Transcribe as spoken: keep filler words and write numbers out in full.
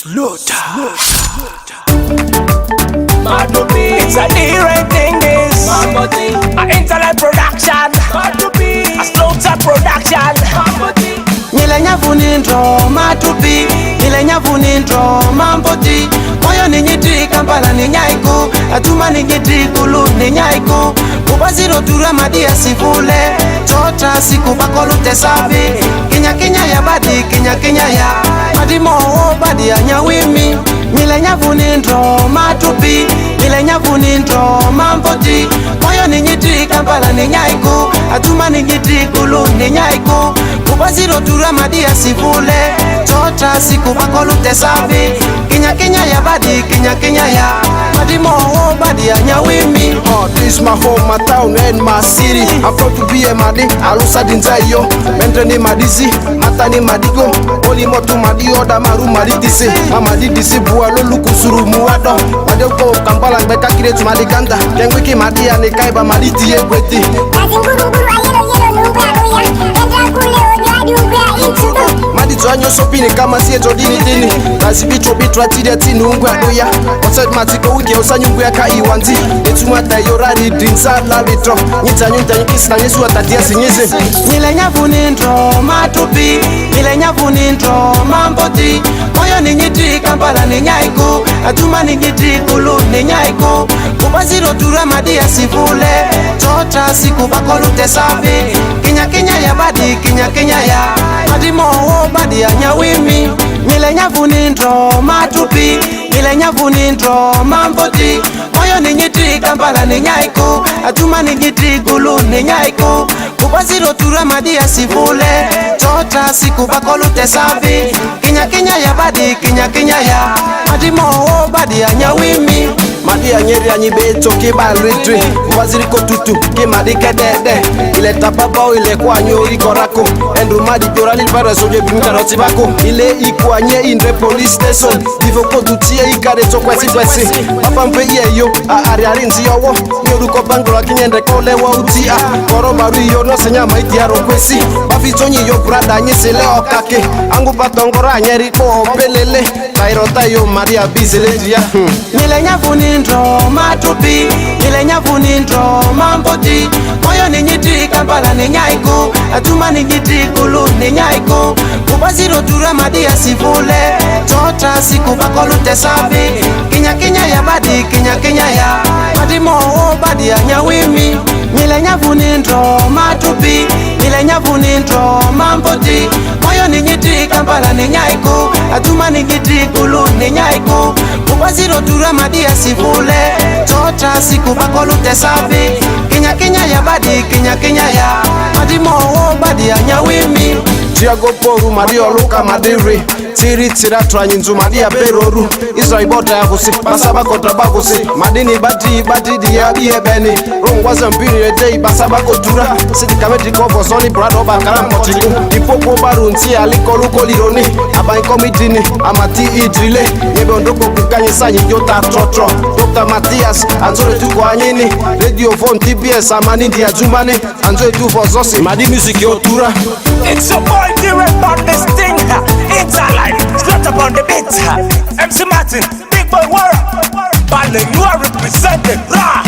Slaughter. It's a different thing this. A intellect production. A slaughter production. Nyile nyavu ni ndro matupi, nyile nyavu ni ndro mamboti. Moyo ni nyiti, Kampala ni nyaiku, atuma ni nyiti, kulu ni nyaiku. Kubaziro tura madia sivule, tota siku bakolu tesabi. Kinya kinya ya badi, kinya kinya ya. Madimo o badi ya nyawimi. Nyile nyavu ni ndro matupi, nyile nyavu ni ndro mamboti. Moyo ni nyiti, Kampala ni nyaiku, atuma ni nyiti, kulu ni nyaiku. Kubaziro tura madia sivule, tota siku bakolu tesabi. Kinya kinya ya badi, kinya kinya ya. Madimo o badi ya nyawimi. Oh, this my home, my town and my city. I'm proud to be a Madi. Alusa dinzayo, mentre ni Madizi, Matani Madigo. Only more to Madi, order Maru Madidisi. Mama Didisi, Bualo, Lukusuru, Muado. Madoko, Kampala, Beka, Kiretu, Madiganda. Then we came Madi and the Kaiba Maditi, Equity. Azingurunguru ayero yero nungwe adoya. Yadra kule ojo adi ungwe intudu. Madi to anyo sopini kama si eto dini dini. Basi bitro bitro atide ti nungwe adoya. Oset matiko wiki osanyu ngwe aka iwanzi. Etu mata yorari dinsa la bitro. Nyita nyuta nyikisi na Yesu atatia sinyizi. Nyile nyavu ni ndro matupi, nyile nyavu ni ndro mamboti. Moyo ni nyiti, Kampala ni nyaiku, atuma ni nyiti, kulu ni nyaiku. Kubaziro tura madia sivule, tota siku bakolu tesabi. Kinya kinya ya badi, kinya kinya ya. Madimo o badi ya nyawimi. Nyile nyavu ni ndro matupi, nyile nyavu ni ndro mamboti. Moyo ni nyiti, Kampala ni nyaiku, atuma ni nyiti, kulu ni nyaiku. Kubaziro tura madia sivule, tota siku bakolu tesabi. Kinya kinya ya badi, kinya kinya ya. Madimo o badi ya nyawimi. Madi anyeri anyi be to ke ba retri. Kubaziri ko tutu ke Madi kedede. Ile tapapa ile kwa nyori korako. Endu Madi jora li para soje bimi karoti bako. Ile ikwa nye indre police station. Divo ko dutie ikare to kwesi kwesi. Papa mpe ye yo a ari ari nzi owo. Yoruko bangoro akinyende kole wa uti a. Koro maru yo no senya maiti aro kwesi. Bafi tonyi yo brada nye sele okake. Angu batongora anyeri ko pelele. Tairo tayo Maria bizele dia. Hmm. Nyile nyavu ni ndro matupi, nyile nyavu ni ndro mamboti. Moyo ni nyiti, Kampala ni nyaiku, atuma ni nyiti, kulu ni nyaiku. Kubaziro tura madia sivule, tota siku bakolu tesabi. Kinya kinya ya badi, kinya kinya ya. Madimo o badi ya nyawimi. Nyile nyavu ni ndro matupi, nyile nyavu ni ndro mamboti. Moyo ni nyiti, Kampala ni nyaiku, atuma ni nyiti, kulu ni nyaiku. Kubaziro tura madia sivule, tota siku bakolu tesabi. Kinya kinya ya badi, kinya kinya ya. Madimo o badi ya nyawimi. Tiago poru Madi oluka Madiri. Tiri tira tranyi nzu Madi ya beroru. Israel bota ya kusi. Basaba kontra bakusi. Madini bati bati di ya biye beni. Rongwa zampini etei basaba kotura. Siti kameti kofo soni brado bakara motiku. Ipopo baru nti aliko luko lironi. Abai komitini. Amati idrile. Nyebe ondoko kukanye sanyi yota trotro. Doctor Matthias. Anzore tuko anyini. Radio Phone T B S. Amani di azumani. Anzore tu for zosi. Madi music yo tura. It's your boy Direct on this thing. It's a life. Slot up on the beat. M C Martin, Big Boy Warrior. Bale, you are represented. Rah!